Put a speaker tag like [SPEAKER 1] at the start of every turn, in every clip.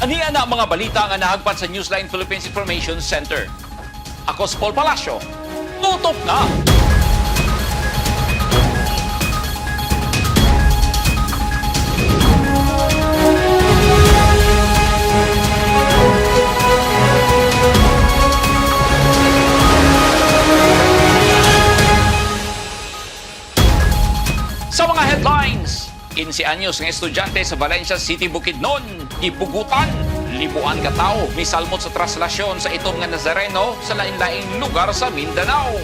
[SPEAKER 1] Ania na ang mga balita nga nahagpat sa Newsline Philippines Information Center. Ako si Paul Palacio. Tutok na! Sa mga headlines, 15 anyos nga estudyante sa Valencia City, Bukidnon, gipugutan, libuan ka tawo, misalmot sa traslasyon sa itom nga Nazareno sa lain-laing lugar sa Mindanao.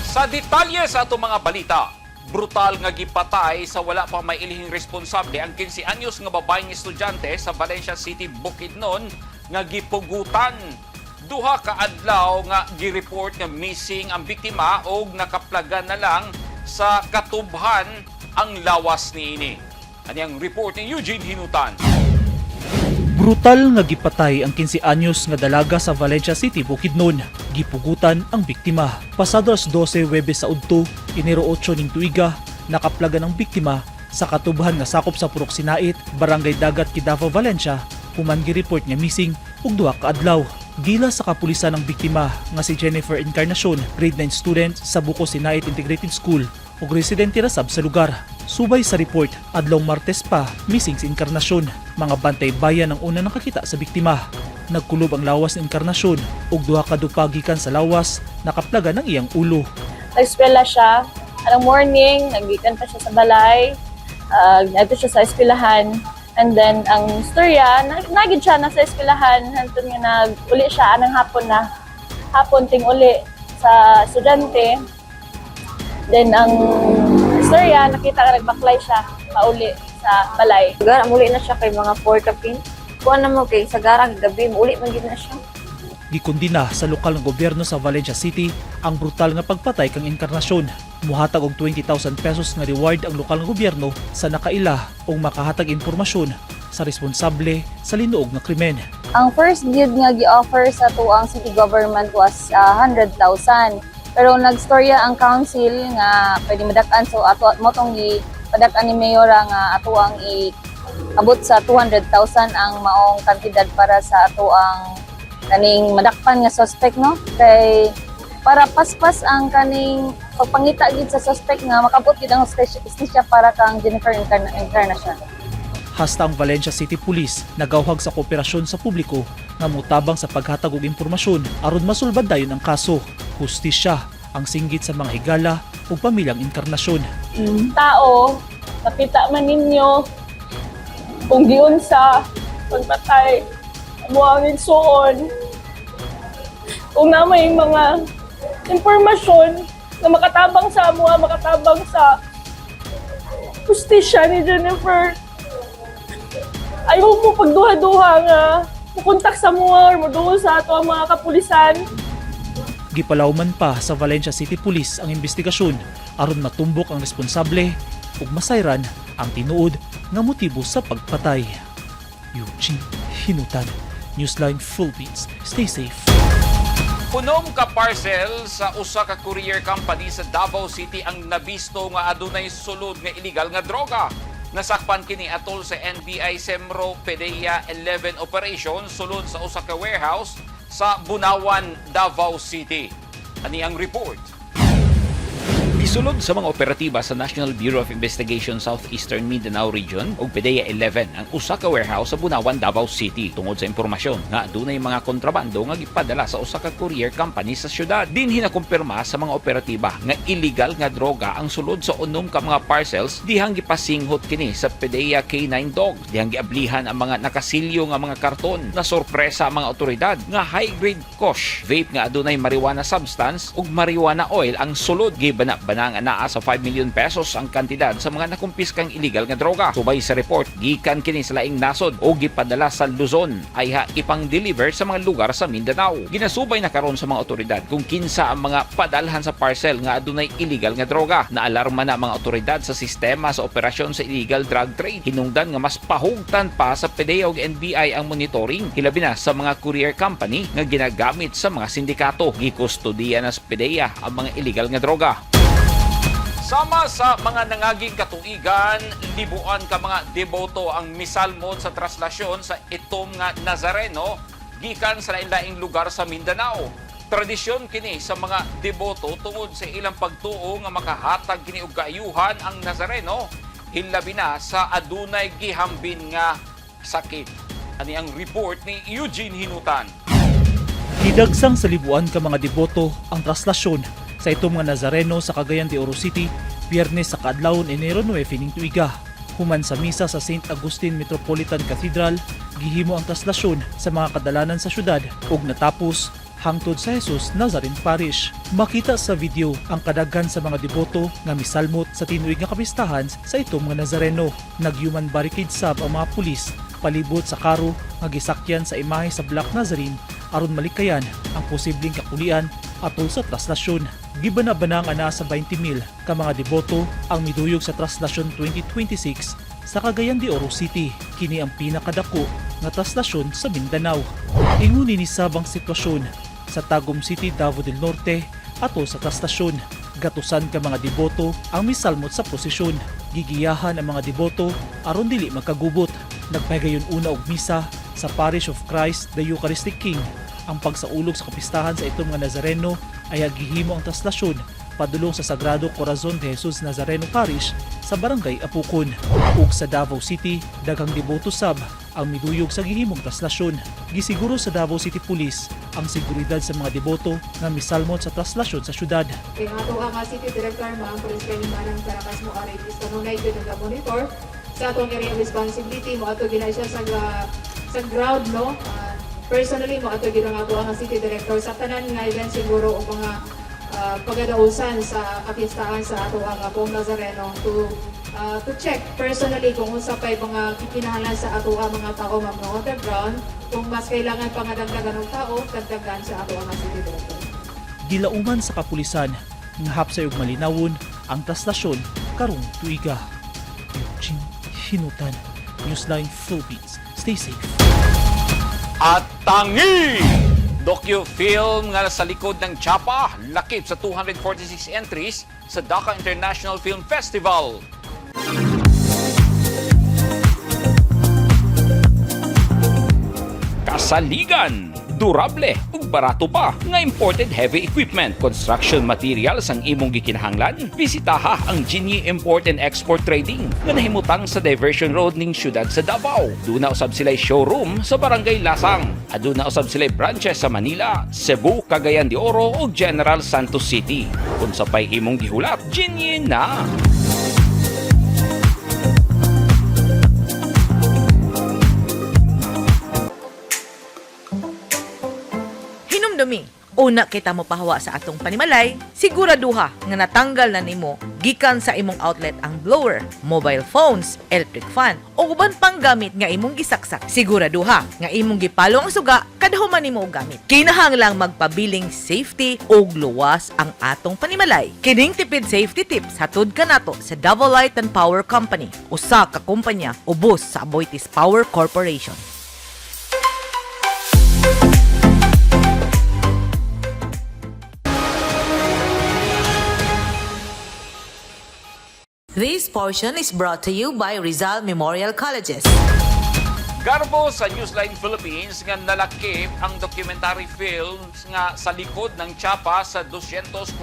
[SPEAKER 1] Sa detalye sa atong mga balita, brutal nga gipatay sa wala pa may ilihing responsable ang 15 anyos nga babaeng estudyante sa Valencia City, Bukidnon nga gipugutan. Duha ka adlaw nga gi-report nga missing ang biktima og nakaplagan na lang sa katubhan ang lawas niini. Aniyang report ni Eugene Hinutan.
[SPEAKER 2] Brutal nga gipatay ang 15 anyos nga dalaga sa Valencia City, Bukidnon. Gipugutan ang biktima. Pasado alas 12 Huwebes sa udto, Enero 8 ning tuiga, nakaplagan ang biktima sa katubhan nga sakop sa Purok Sinait, Barangay Dagat, Kidavao, Valencia, human gi-report nga missing og duha ka adlaw. Gila sa kapulisan ang biktima nga si Jennifer Encarnacion, grade 9 student sa Buko Sinait Integrated School ug residente ra sab sa lugar. Subay sa report, adlong Martes pa, missing si Encarnacion. Mga bantay bayan ang una nakakita sa biktima. Nagkulob ang lawas ni Encarnacion ug duha ka dupa gikan sa lawas nakaplaga ng iyang ulo.
[SPEAKER 3] Nag-eskwela siya. Anong morning, nagikan pa siya sa balay. Ngadto siya sa eskwelahan. And then, ang storya, nagid siya nasa eskwelahan. Hantod nga nag-uli siya, anang hapon na. Hapon ting uli sa estudyante. Then, ang storya, nakita ka nagbaklay siya pauli sa balay.
[SPEAKER 4] Sagara, muli na siya kay mga 4 kapin. Kuan na mo kay sagara gabi, muli man gid na siya.
[SPEAKER 2] Gikondina sa lokal nga gobyerno sa Valencia City ang brutal nga pagpatay kang Encarnacion. Muhatag og 20,000 pesos nga reward ang lokal nga gobyerno sa nakaila o makahatag impormasyon sa responsable sa linuog nga krimen.
[SPEAKER 5] Ang first gyud nga gi-offer sa tuang city government was 100,000. Pero nagstorya ang council nga pwede madak-an, so ato mo tong gi padak-an ni mayora nga ato ang i abot sa 200,000 ang maong kantidad para sa ato ang kaning madakpan nga suspect, no, kay para paspas ang kaning pagpangita gid sa suspect nga makabot gid ang hustisya para kang Jennifer Encarnacion.
[SPEAKER 2] Hasta ang Valencia City Police nagawhag sa kooperasyon sa publiko nga mutabang sa paghatag og impormasyon aron masulbad dayon ang kaso. Hustisya ang singgit sa mga higala ug pamilyang Encarnacion.
[SPEAKER 3] Tao, nakita man ninyo kung giunsa pagpatay amo ang igsuon. Kung na may mga impormasyon na makatabang sa amoa, makatabang sa hustisya ni Jennifer, ayaw mo pagduha-duha nga mukontak sa amoa or moduol sa ato ang mga kapulisan.
[SPEAKER 2] Gipalawman pa sa Valencia City Police ang investigasyon aron matumbok ang responsable ug masayran ang tinuod nga motibo sa pagpatay. Eugene Hinutan, Newsline Philippines. Stay safe.
[SPEAKER 1] Unom ka parcel sa usa ka courier company sa Davao City ang nabisto nga adunay sulod nga illegal nga droga. Nasakpan kini atol sa NBI Semro PDEA 11 operation sulod sa usa ka warehouse sa Bunawan, Davao City. Ani ang report. Gisulod sa mga operatiba sa National Bureau of Investigation Southeastern Mindanao Region ug PDEA 11 ang usa ka warehouse sa Bunawan, Davao City tungod sa impormasyon nga adunay mga kontrabando nga gipadala sa usa ka courier company sa syudad. Dinhi nakumpirma sa mga operatiba nga illegal nga droga ang sulod sa unom ka mga parcels dihang gipasinghot kini sa PDEA K9 dog. Dihang giablihan ang mga nakasilyo nga mga karton. Na sorpresa ang mga otoridad nga high grade kush vape nga adunay marijuana substance ug marijuana oil ang sulod. Gibana-bana nga naa sa 5 million pesos ang kantidad sa mga nakumpiskang illegal nga droga. Subay sa report, gikan kini sa laing nasod o gipadala sa Luzon ay ha ipang-deliver sa mga lugar sa Mindanao. Ginasubay na karon sa mga otoridad kung kinsa ang mga padalhan sa parcel nga adunay illegal nga droga. Naalarma na ang mga otoridad sa sistema sa operasyon sa illegal drug trade. Hinungdan nga mas pahugtan pa sa PDEA ug NBI ang monitoring hilabi na sa mga courier company nga ginagamit sa mga sindikato. Gikustodiya na sa PDEA ang mga illegal nga droga. Sama sa mga nangaging katuigan, libuan ka mga deboto ang misalmot sa traslasyon sa itom nga Nazareno gikan sa lain-laing lugar sa Mindanao. Tradisyon kini sa mga deboto tungod sa ilang pagtuo nga makahatag kini og kaayuhan ang Nazareno hilabi na sa adunay gihambin nga sakit. Ani ang report ni Eugene Hinutan.
[SPEAKER 2] Gidagsang sa libuan ka mga deboto ang traslasyon sa itong mga Nazareno sa Cagayan de Oro City Biyernes sa kaadlawon Enero 9 ning tuiga. Human sa misa sa St. Augustine Metropolitan Cathedral, gihimo ang traslasyon sa mga kadalanan sa syudad ug natapos hangtod sa Jesus Nazarene Parish. Makita sa video ang kadaghan sa mga deboto nga misalmot sa tinuig nga kapistahan sa itong mga Nazareno. Nag-human barricade sab ang mga pulis palibot sa karo nga gisakyan sa imahe sa Black Nazarene aron malikayan ang posibleng kakulian atol sa traslasyon. Gibana-bana nga naa sa 20,000 ka mga deboto ang miduyog sa Traslasyon 2026 sa Cagayan de Oro City. Kini ang pinakadako nga traslasyon sa Mindanao. Ingon ni sabang sitwasyon sa Tagum City, Davao del Norte atol sa traslasyon. Gatusan ka mga deboto ang misalmot sa prosesyon. Gigiyahan ang mga deboto aron dili magkagubot. Nagpahigayon una og misa sa Parish of Christ the Eucharistic King. Ang pagsaulog sa kapistahan sa itong mga Nazareno ay agihimo ang traslasyon padulong sa Sagrado Corazon de Jesus Nazareno Parish sa Barangay Apukon. Ug sa Davao City, daghang deboto sab ang miduyog sa gihimong traslasyon. Gisiguro sa Davao City Police ang seguridad sa mga deboto nga misalmot sa traslasyon sa syudad.
[SPEAKER 6] Kay nga ato ang City Director Ma'am Police Training Manang Caracas mo aray is kanunay gyud nag-monitor sa atong area of responsibility mo ato gina siya sa ground, no. Personally mo ato gid ang ato ang City Director sa tanan nga event siguro o mga pagadausan sa kapistahan sa ato ang Apong Nazareno to check personally kung unsa pay mga kikinahanglan sa ato ang mga tao, ma'am, no, on the ground. Kung mas kailangan pa nga dagdagan og tao, dagdagan sa ato ang City Director.
[SPEAKER 2] Gilauman sa kapulisan nga hapsay og malinawon ang traslasyon karong tuiga. Eugene Hinutan, Newsline Philippines. Stay safe.
[SPEAKER 1] At tangi! Docu-film nga sa likod ng Chapa, lakip sa 246 entries sa Dhaka International Film Festival. Kasaligan, durable ug barato pa nga imported heavy equipment, construction materials ang imong gikinahanglan. Bisitaha ang Genie Import and Export Trading nga nahimutang sa Diversion Road ning syudad sa Davao. Duna usab sila showroom sa Barangay Lasang. Aduna usab sila branches sa Manila, Cebu, Cagayan de Oro ug General Santos City. Unsa pay imong gihulat, Genie na.
[SPEAKER 7] Hinumdumi, una kita mo pahawa sa atong panimalay, siguraduha nga natanggal na nimo gikan sa imong outlet ang blower, mobile phones, electric fan, o uban pang gamit nga imong gisaksak. Siguraduha nga imong gipalo ang suga kada human nimo og gamit. Kinahanglang magpabiling safety ug luwas ang atong panimalay. Kining tipid safety tips hatod kanato sa Davao Light and Power Company, usa ka kumpanya ubos sa Aboitiz Power Corporation.
[SPEAKER 8] This portion is brought to you by Rizal Memorial Colleges.
[SPEAKER 1] Garbo sa Newsline Philippines nga nalakip ang documentary films nga sa likod ng Chapa sa 246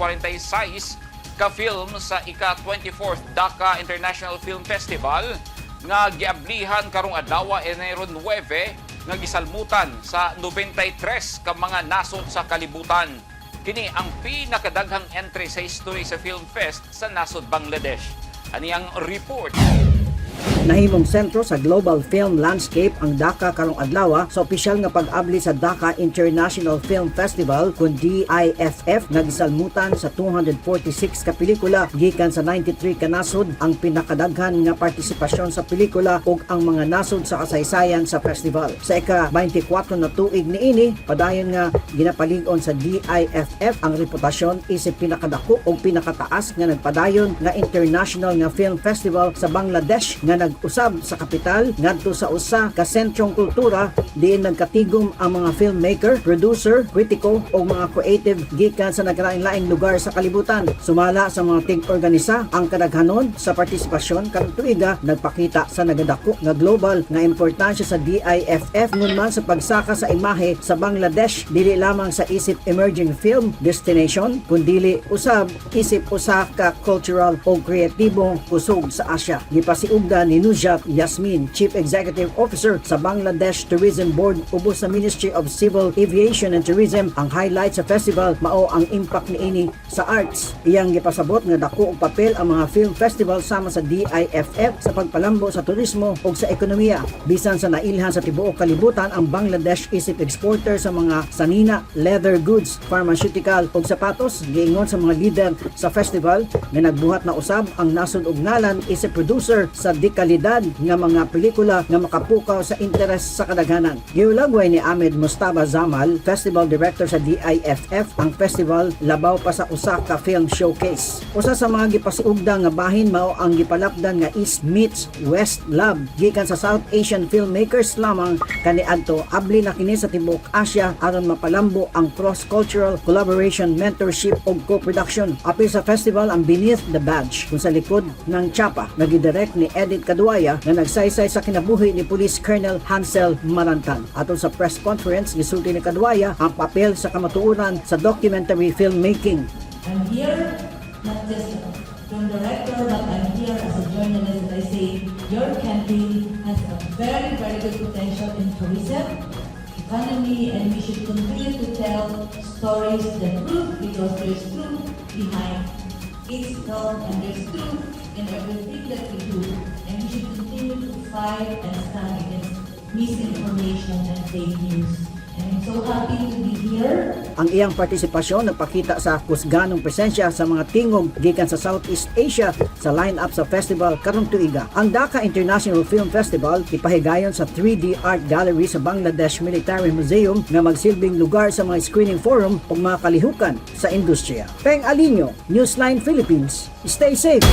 [SPEAKER 1] ka film sa ika-24th Dhaka International Film Festival nga giablihan karong adlaw Enero 9 nga gisalmutan sa 93 ka mga nasod sa kalibutan. Kini ang pinakadaghang entry sa history sa Film Fest sa nasod Bangladesh. Ani ang report.
[SPEAKER 9] Nahimong sentro sa global film landscape ang Dhaka karong adlaw sa opisyal nga pag-abli sa Dhaka International Film Festival kun DIFF nga gisalmutan sa 246 ka pelikula gikan sa 93 ka nasod, ang pinakadaghan nga partisipasyon sa pelikula ug ang mga nasod sa kasaysayan sa festival. Sa ika-24 na tuig niini, padayon nga ginapalig-on sa DIFF ang reputasyon isip pinakadako ug pinakataas nga nagpadayon nga international nga film festival sa Bangladesh nga nga nag-usab sa kapital ngadto sa usa ka sentrong kultura diin nagkatigom ang mga filmmaker, producer, kritiko o mga creative gikan sa nagkalain-laing lugar sa kalibutan. Sumala sa mga tig-organisa, ang kadaghanon sa partisipasyon karong tuiga nagpakita sa nagadako nga global nga importansya sa DIFF ngun man sa pagsaka sa imahe sa Bangladesh dili lamang sa isip emerging film destination kundili usab isip usa ka cultural o kreatibong kusog sa Asia. Gipasiugda ni Nujat Yasmin, Chief Executive Officer sa Bangladesh Tourism Board ubos sa Ministry of Civil Aviation and Tourism, ang highlight sa festival mao ang impact niini sa arts. Iyang gipasabot nga dako og papel ang mga film festival sama sa DIFF sa pagpalambo sa turismo ug sa ekonomiya. Bisan sa nailhan sa tibuok kalibutan, ang Bangladesh isip exporter sa mga sanina, leather goods, pharmaceutical ug sapatos, giingon sa mga leader sa festival nga nagbuhat na usab ang nasod og ngalan isip producer sa dekalidad nga mga pelikula nga makapukaw sa interes sa kadaghanan. Giulagway ni Ahmed Mustaba Zamal, festival director sa DIFF, ang festival labaw pa sa usa ka film showcase. Usa sa mga gipasiugda nga bahin mao ang gipalapdan nga East meets West Lab gikan sa South Asian filmmakers lamang kaniadto. Abli na kini sa tibuok Asia aron mapalambo ang cross-cultural collaboration, mentorship ug co-production. Apil sa festival ang Beneath the Badge, kung sa likod ng tsapa, nga gidirect ni Edith Kaduaya nga nagsaysay sa kinabuhi ni Police Colonel Hansel Marantan. Atol sa press conference, gisulti ni Kaduaya ang papel sa kamatuoran sa documentary filmmaking.
[SPEAKER 10] I'm here not just a film director, but I'm here as a journalist, and I say your country has a very, very good potential in tourism, economy, and we should continue to tell stories, the truth, because there's truth behind each film and there's truth in everything that we do. And we should continue to fight and stand against misinformation and fake news. And I'm so happy to be here.
[SPEAKER 9] Ang iyang partisipasyon nagpakita sa kusganong presensya sa mga tingog gikan sa Southeast Asia sa line-up sa festival karong tuiga. Ang Dhaka International Film Festival ipahigayon sa 3D Art Gallery sa Bangladesh Military Museum nga magsilbing lugar sa mga screening forum ug mga kalihukan sa industriya. Peng Alinio, Newsline Philippines. Stay safe.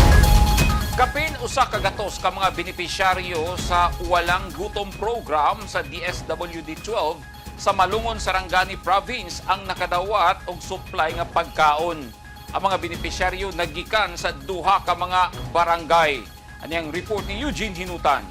[SPEAKER 1] Kapin 100 ka mga benepisyaryo sa Walang Gutom Program sa DSWD 12 sa Malungon, Sarangani Province ang nakadawat og supply nga pagkaon. Ang mga benepisyaryo nagikan sa duha ka mga barangay. Aniyang report ni Eugene Hinutan.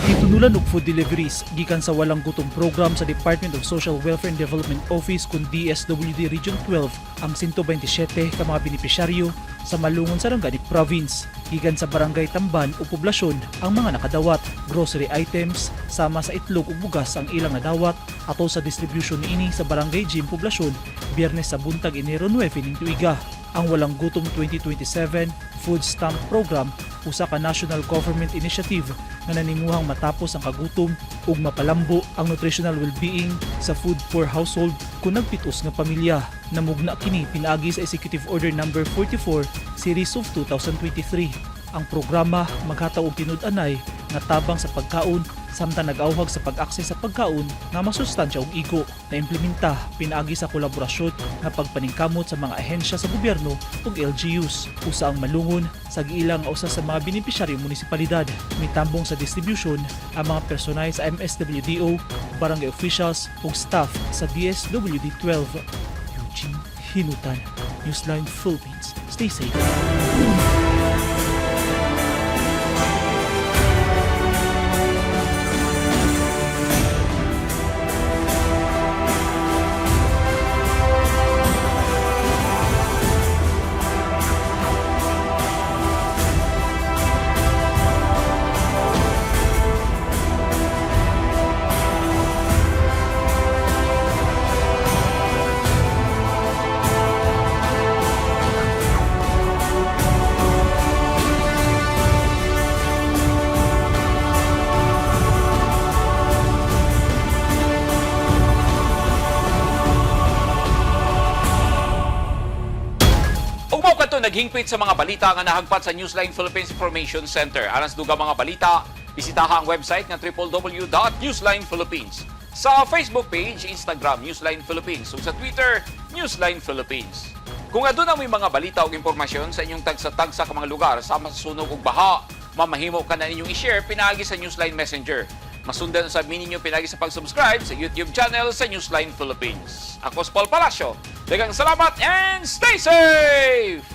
[SPEAKER 2] Gitunulan og food deliveries gikan sa Walang Gutom Program sa Department of Social Welfare and Development Office kun DSWD Region 12 ang 127 ka mga benepisyaryo sa Malungon, Sarangani Province. Gikan sa Barangay Tamban o Poblasyon ang mga nakadawat. Grocery items sama sa itlog ug bugas ang ilang nadawat atol sa distribution niini sa Barangay Gym, Poblasyon, Biyernes sa buntag, Enero 9 ning tuiga. Ang Walang Gutom 2027 Food Stamp Program usa ka national government initiative nga naninguhang matapos ang kagutom ug mapalambo ang nutritional well-being sa food poor household kung nagpitus nga pamilya. Namugna kini pinaagi sa Executive Order Number 44 Series of 2023. Ang programa maghatag og tinud-anay nga tabang sa pagkaon samtang nag-awhag sa pag-access sa pagkaon nga masustansya ug igo na implementa pinaagi sa kolaborasyon nga pagpaningkamot sa mga ahensya sa gobyerno ug LGUs. Usa ang Malungon sa giilang nga usa sa mga benepisyaryong munisipalidad. Mitambong sa distribution ang mga personay sa MSWDO, barangay officials ug staff sa DSWD 12. Eugene Hinutan, Newsline Philippines. Stay safe.
[SPEAKER 1] Ug mao kadto naghingpit sa mga balita nga nahagpat sa Newsline Philippines Information Center. Alang sa dugang mga balita, bisitaha ang website nga www.newslinephilippines. Sa Facebook page, Instagram, Newsline Philippines, ug sa Twitter, Newsline Philippines. Kung aduna moy mga balita ug impormasyon sa inyong tagsa-tagsa ka mga lugar sama sa sunog ug baha, Mamahimo ka na ninyong i-share pinaagi sa Newsline Messenger. Masundan usab ninyo pinaagi sa pag-subscribe sa YouTube channel sa Newsline Philippines. Ako si Paul Palacio. Daghang salamat and stay safe!